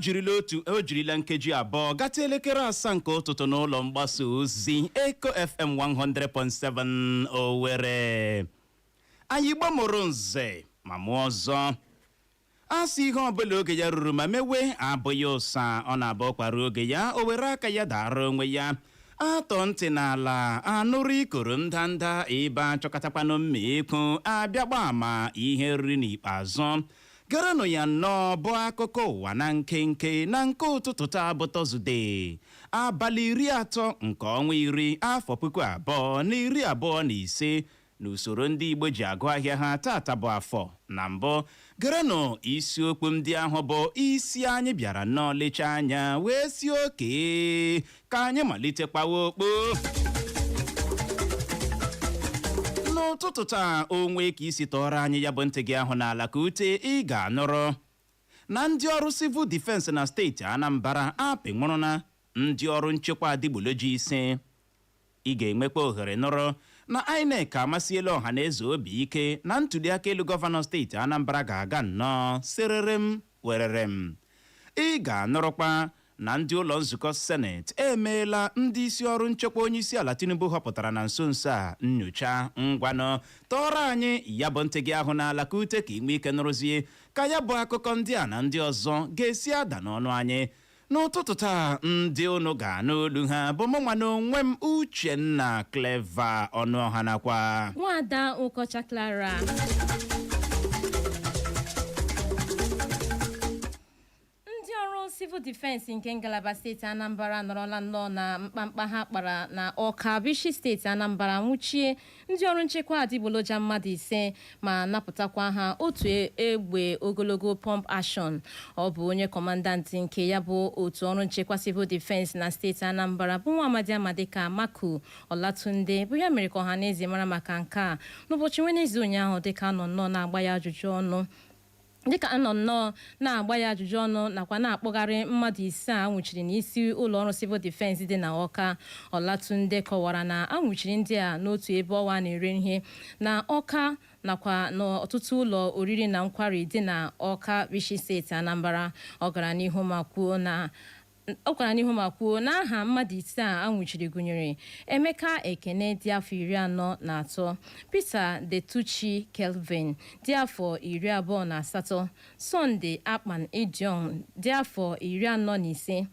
O jirila nkeji 2 gata elekere 7 nke ụtụtụ n'ụlọ mgbasa ozi Eko FM 100.7 Owerri. Anyị gbamụrụ nze ma mụọ ọzọ. A sị ihe ọbụla oge ya ruru ma mewe abụghị ụsa, ọ na-abụ kwara oge ya, o were aka ya dara onwe ya. Atọ ntị n'ala anụrụ ikoro ndanda ebe achọkọtakwanụ mma ekwu abịa gba ama ihe riri. N'ikpeazụ, gerenụ ya nnọọ bụ akụkọ ụwa na nkenke na nke ụtụtụ taa bụ Tọzdee, abalị 30 nke ọnwa 10, afọ 2025, n'usoro ndị Igbo ji agụ ahịa ha. Tata bụ afọ. Na mbụ, gerenụ isiokwu ndị ahụ bụ isi anyị bịara nnọọ lechaa anya wee si oke ka anyị malite kpawa okpo n'ụtụtụ taa. Onwe ka isi tọọrọ anyị ya bụ ntị gị ahụ n'ala ka ute, ị ga-anụrụ na ndị ọrụ civil defense na steeti Anambra apịnwụrụna ndị ọrụ nchekwa adịgboloji 5. Ị ga-enwekwa ohere nụrụ na INEC amasiela ọha na eze obi ike na ntụliaka elu gọvanọ steeti Anambra ga-aga nnọọ sịrịrị m werere m. Ị ga-anụrụkwa na ndị ụlọ nzukọ seneti emeela ndị isi ọrụ nchekwa onye isi ala Tinubu họpụtara na nso nso a nyocha. Ngwanụ, tọọrọ anyị ya bụ ntị gị ahụ n'ala ka ute, ka ị nwee ike nụrụzie ka ya bụ akụkọ ndị a na ndị ọzọ ga-esi ada n'ọnụ anyị n'ụtụtụ taa. Ndị unu ga-anụ olu ha bụ mụ nwa na onwe m, Uchenna Clever Ọnụọha, nakwa Nwada Ụkọcha Clara. Ndị ọrụ civil defense nke ngalaba steeti Anambra nọrọla nnọọ na mkpamkpa ha kpara na Ọka Bishi, steeti Anambra, nwụchie ndị ọrụ nchekwa adịgboloja mmadụ 5 ma napụtakwa ha otu egbe ogologo pump action. Ọ bụ onye kọmandantị nke ya bụ otu ọrụ nchekwa civil defense na steeti Anambra, bụ nwa amadi amadi ka Maku Ọlatunde, bụ ya mere ka ọha na eze mara maka nke a n'ụbọchị Wenezde ụnyaahụ, dịka anọ nnọọ na-agba ya ajụjụ ọnụ nakwa na-akpọgharị mmadụ 5 a nwụchiri n'isi ụlọ ọrụ civil defense dị na Ọka. Ọlatunde kọwara na a nwụchiri ndị a n'otu ebe ọwa na-ere ihe na Ọka nakwa n'ọtụtụ ụlọ oriri na nkwari dị na Ọka Bishi, steeti Anambra. Ọ gara n'ihu ma kwuo na aha mmadụ 5 a anwụchiri gụnyere Emeka Ekene dị afọ 43, Peter Detuchi Kelvin dị afọ 28, Sunday Akpan Idiong dị afọ 45,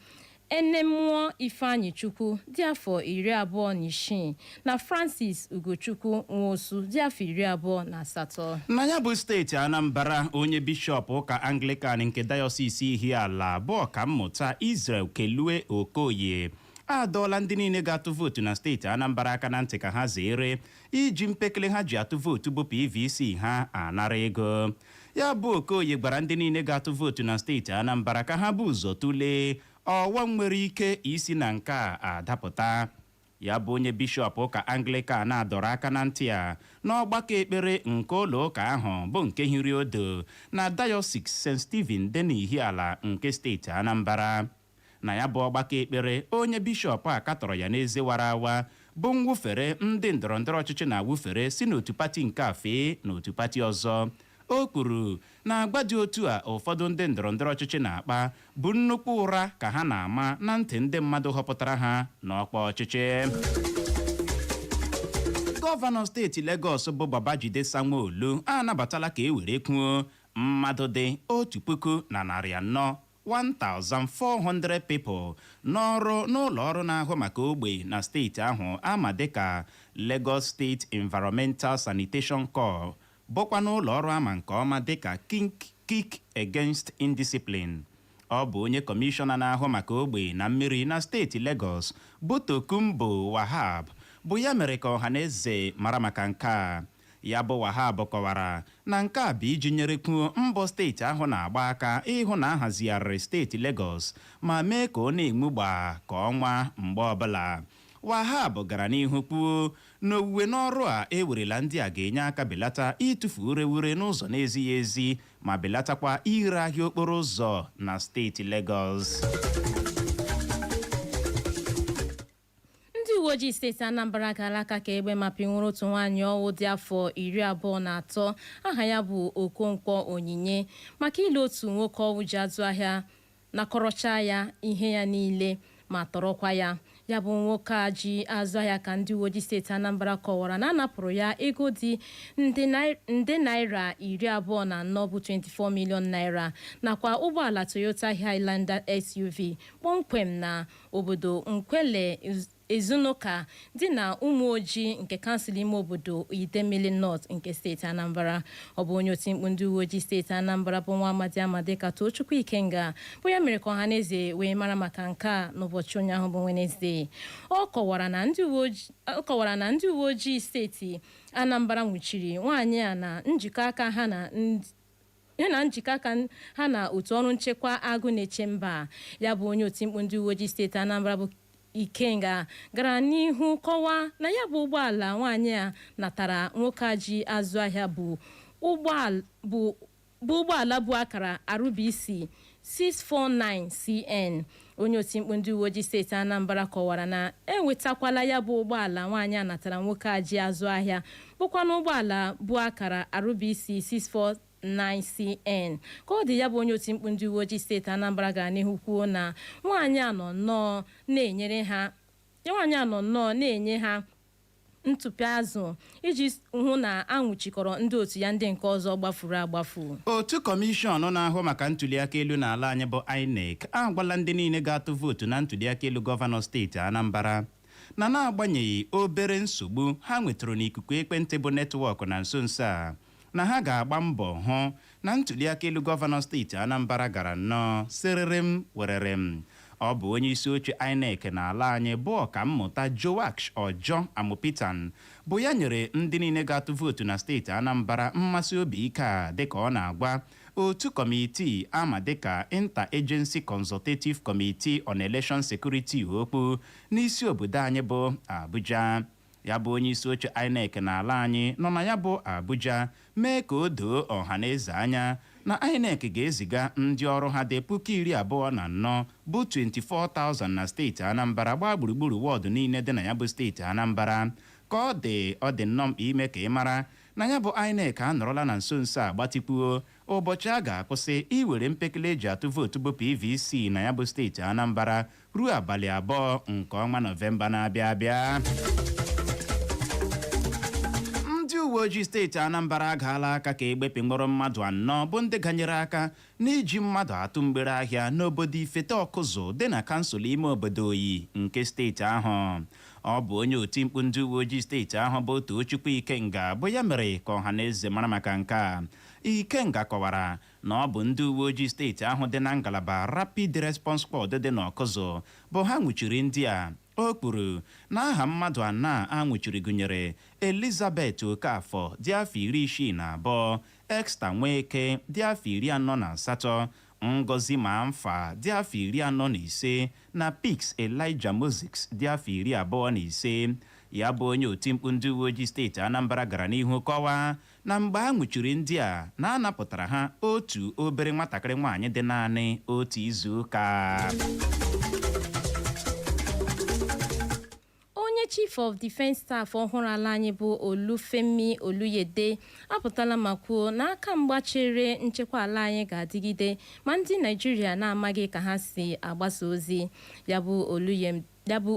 Enemụọ Ifeanyị Chukwu dị afọ 26 na Francis Ugochukwu Nwosu dị afọ 28. Na ya bụ steeti Anambra, onye bishọp ụka Anglican nke dayọsis Ihiala, bụ ọkammụta Israel Kelue Okoye, adọọla ndị niile ga-atụ vootu na steeti Anambra aka na ntị ka ha zere iji mpekele ha ji atụ vootu bụ PVC ha anara ego. Ya bụ Okoye gwara ndị niile ga-atụ vootu na steeti Anambra ka ha bụ ụzọ tụlee ọghọm nwere ike isi na nke a adapụta. Ya bụ onye bishọp ụka Anglican adọrọ aka na ntị a n'ọgbakọ ekpere nke ụlọ ụka ahụ bụ nke hiri odo na Diocese St. Stephen dị n'Ihiala nke steeti Anambra. Na ya bụ ọgbakọ ekpere, onye bishọp a katọrọ ya n'eze wara awa bụ mwufere ndị ndọrọndọrọ ọchịchị na-awụfere si n'otu pati nke a fee n'otu pati ọzọ. O kwuru na agwa dị otu a ụfọdụ ndị ndọrọndọrọ ọchịchị na-akpa bụ nnukwu ụra ka ha na-ama na ntị ndị mmadụ họpụtara ha n'ọkwa ọchịchị. Gọvanọ steeti Legọs bụ Babajide Sanwo-Olu anabatala ka e were kwuo mmadụ dị 1400, 1400 people, n'ọrụ n'ụlọ ọrụ na-ahụ maka ogbe na steeti ahụ ama dịka Lagos State Environmental Sanitation Corps, bụkwa n'ụlọ ọrụ ama nke ọma dịka Kick Against Indiscipline. Ọ bụ onye kọmishọna na-ahụ maka ogbe na mmiri na steeti Lagos, bụ Tokunbo Wahab, bụ ya mere ka ọha na eze mara maka nke a. Ya bụ Wahab kọwara na nke a bụ iji nyerekwuo mbọ steeti ahụ na-agba aka ịhụ na ahazigharịrị steeti Lagos ma mee ka ọ na-enwu gbaa ka ọnwa mgbe ọbụla. Wahab gara n'ihu kwuo na owuwe n'ọrụ a ewerela ndị a ga-enye aka belata ịtụfu ureure n'ụzọ na-ezighị ezi ma belatakwa ire ahịa okporo ụzọ na steeti Lagos. Ndị uwe ojii steeti Anambra gara aka ka egbe ma pinwụrụ otu nwaanyị ọwụ dị afọ 23, aha ya bụ Okonkwo Onyinye, maka ile otu nwoke ọwụ ji azụ ahịa. Nakọrọcha ya ihe ya niile ma tọrọkwa ya. Ya bụ nwoke a ji azụ ahịa ka ndị uwe ojii steeti Anambra kọwara na a napụrụ ya ego dị nde naira 24 bụ 24 million naira nakwa ụgbọala Toyota Highlander SUV kpọmkwem na obodo Nkwele Ezinụka dị na Ụmụojii nke kansụl ime obodo Idemili North nke steeti Anambra. Ọ bụ onye otimkpu ndị uwe ojii steeti Anambra bụ nwa amadi amadi ka Tochukwu Ikenga bụ ya mere ka ọha na eze wee mara maka nke a n'ụbọchị ụnyaahụ bụ Wenezdee. Ọ kọwara na ndị uwe ojii steeti Anambra nwụchiri nwaanyị a na njikọ aka ha na ya na njikọ aka ha na otu ọrụ nchekwa Agụ Na-eche Mba. Ya bụ onye otimkpu ndị uwe ojii steeti Anambra bụ Ikenga gara n'ihu kọwaa na ya bụ ụgbọala nwaanyị a natara nwoke a ji azụ ahịa bụ ụgbọala bụ akara RBC 649 CN. Onye otimkpu ndị uwe ojii steeti Anambra kọwara na enwetakwala ya bụ ụgbọala nwaanyị a natara nwoke a ji azụ ahịa, bụkwa na ụgbọala bụ akara RBC 649 CN ka ọ dị. Ya bụ onye otimkpu ndị uwe ojii steeti Anambra gara n'ihu kwuo na nwaanyị a nọ nnọọ na-enye ha ntụpị azụ iji hụ na anwụchikọrọ ndị otu ya ndị nke ọzọ gbafuru agbafu. Otu kọmishọn na-ahụ maka ntuliaka elu n'ala anyị bụ INEC agwala ndị niile ga-atụ vootu na ntuliaka elu gọvanọ steeti Anambra na na-agbanyeghị obere nsogbu ha nwetara n'ikuku ekwentị bụ network na nso nso a, na ha ga-agba mbọ hụ na ntuliaka elu gọvanọ steeti Anambra gara nnọọ sịrịrị m werere m. Ọ bụ onye isi oche INEC n'ala anyị bụ Ọkammụta Joash Ọjọ Amupitan bụ ya nyere ndị niile ga-atụ vootu na steeti Anambra mmasị obi ike a, dịka ọ na-agwa otu kọmitii ama dịka Inter-Agency Consultative Committee on Election Security okwu n'isi obodo anyị bụ Abuja. Ya bụ onye isi oche INEC n'ala anyị nọ na ya bụ Abuja mee ka o doo ọha na eze anya na INEC ga-eziga ndị ọrụ ha dị 24,000 bụ 24,000 na steeti Anambra gbaa gburugburu wọdụ niile dị na ya bụ steeti Anambra. Ka ọ dị, ọ dị nnọọ mkpa ime ka ị mara na ya bụ INEC anọrọla na nso nso a gbatịkwuo ụbọchị a ga-akwụsị iwere mpekele eji atụ vootu bụ PVC na ya bụ steeti Anambra ruo abalị 2 nke ọnwa Nọvemba na-abịa abịa. Ndị uwe ojii steeti Anambra agaala aka ka egbepị mkpọrọ mmadụ anọ bụ ndị ganyere aka n'iji mmadụ atụ mgbere ahịa n'obodo Ifete Ọkụzụ dị na kansụl ime obodo Oyi nke steeti ahụ. Ọ bụ onye otimkpu ndị uwe ojii steeti ahụ bụ Tochukwu Ikenga bụ ya mere ka ọha na eze mara maka nke a. Ikenga kọwara na ọ bụ ndị uwe ojii steeti ahụ dị na ngalaba Rapid Response Squad dị n'Ọkụzụ bụ ha nwụchiri ndị a. O kwuru na aha mmadụ anọ a nwụchiri gụnyere Elizabeth Okafọ dị afọ 62, Esther Nweke dị afọ 48, Ngozi Mamfa dị afọ 45 na Pix Elijah Moses dị afọ 25. Ya bụ onye otimkpu ndị uwe ojii steeti Anambra gara n'ihu kọwaa na mgbe a nwụchiri ndị a, na a napụtara ha otu obere nwatakịrị nwaanyị dị naanị otu izu ụka. Onye Chief of Defence Staff ọhụrụ ala anyị bụ Olufemi Oluyede apụtala ma kwuo na aka mgba chere nchekwa ala anyị ga-adịgide ma ndị Naijiria na-amaghị ka ha si agbasa ozi. Ya bụ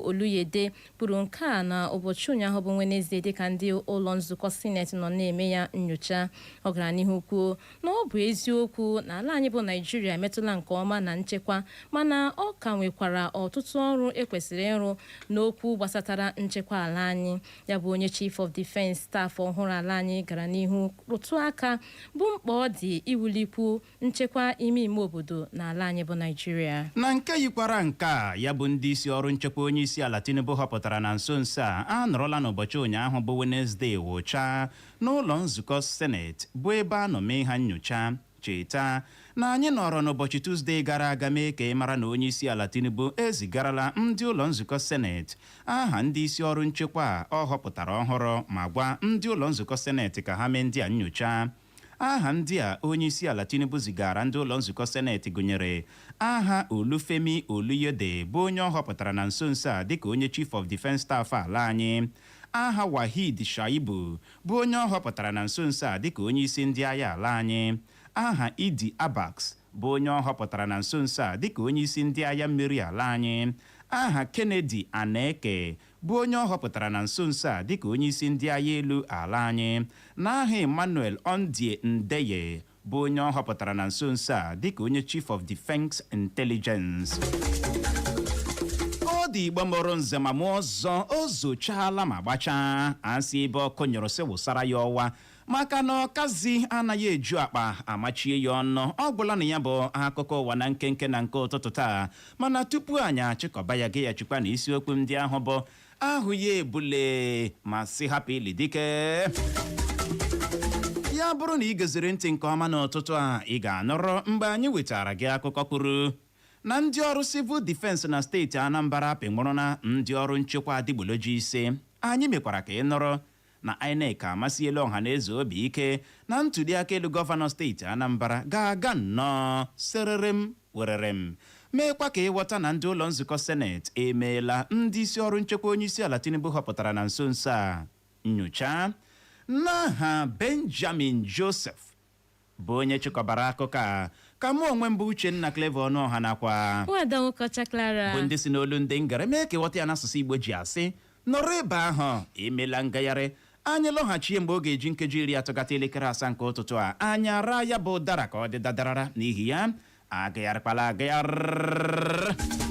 Oluyede kwuru nke a na ụbọchị ụnyaahụ bụ Wenezdee, dịka ndị ụlọ nzukọ sineti nọ na-eme ya nyocha. Ọ gara n'ihu kwuo na ọ bụ eziokwu na ala anyị bụ Naijiria emetụla nke ọma na nchekwa, mana ọ ka nwekwara ọtụtụ ọrụ ekwesịrị ịrụ n'okwu gbasatara nchekwa ala anyị. Ya bụ onye Chief of Defence Staff ọhụrụ ala anyị gara n'ihu rụtụ aka bụ mkpa ọ dị iwulikwu nchekwa ime ime obodo n'ala anyị bụ Naijiria. Na nke yikwara nke a, ya bụ ndị isi ọrụ nchekwa onye isi ala Tinubu họpụtara na nso nso a anọrọla n'ụbọchị ụnyaahụ bụ Wenezdee wụchaa n'ụlọ nzukọ seneti bụ ebe a nọ mee ha nyocha. Cheta na anyị nọrọ n'ụbọchị Tuzdee gara aga mee ka ị mara na onye isi ala Tinubu ezigarala ndị ụlọ nzukọ seneti aha ndị isi ọrụ nchekwa ọ họpụtara ọhụrụ ma gwa ndị ụlọ nzukọ seneti ka ha mee ndị a nyocha. Aha ndị a onye isi ala Tinubu zigara ndị ụlọ nzukọ seneti gụnyere aha Olufemi Oluyede bụ onye ọ họpụtara na nso nso a dịka onye Chief of Defence Staff ala anyị, aha Wahid Shaibu bụ onye ọ họpụtara na nso nso a dịka onye isi ndị agha ala anyị, aha Idi Abax. Bụ onye ọ họpụtara na nso nso a dịka onye isi ndị agha mmiri ala anyị, aha Kennedy Aneke bụ onye ọ họpụtara na nso nso a dịka onye isi ndị agha elu ala anyị, na aha Emmanuel Ondie Ndeye bụ onye ọ họpụtara na nso nso a dịka onye Chief of Defence Intelligence. Ọ dị Igbo mụrụ nze ma mụọ ọzọ, o zochaala ma gbachaa. Asị ebe ọkụ nyụrụ sị wụsara ya ọwa, maka na ọkazi anaghị eju akpa amachie ya ọnụ. Ọ gwụla na ya bụ akụkọ ụwa na nkenke na nke ụtụtụ taa. Mana tupu anyị achịkọba ya, gị ya chukwa na isiokwu ndị ahụ bụ ahụ ya ebule ma sị hapụ ili dike ya. Bụrụ na ị geziri ntị nke ọma n'ụtụtụ a, ị ga-anụrụ mgbe anyị wetara gị akụkọ kwuru na ndị ọrụ civil defense na steeti Anambra pịnwụrụ na ndị ọrụ nchekwa adịgboloja 5. Anyị mekwara ka ị nụrụ na INEC amasịela ọha na eze obi ike na ntụliaka elu gọvanọ steeti Anambra ga-aga nnọọ sịrịrị werere m, meekwa ka ịghọta na ndị ụlọ nzukọ seneti emeela ndị isi ọrụ nchekwa onye isi ala Tinubu họpụtara na nso nso a nyocha. N'aha Benjamin Joseph bụ onye chịkọbara akụkọ a, ka mụ onwe mbụ Uchenna Clever Ọnụọha nakwa Nwada Nwokocha Clara bụ ndị si n'olu ndị ngara mee ka ịghọta ya n'asụsụ Igbo ji asị nọrọ ebe ahụ emela ngagharị. Anyị lọghachie mgbe ọ ga-eji nkeji 30 gata elekere 7 nke ụtụtụ a, anyị ara ya bụ ụdara ka ọ dị dadarara. N'ihi ya, agagharịkwala agagharị.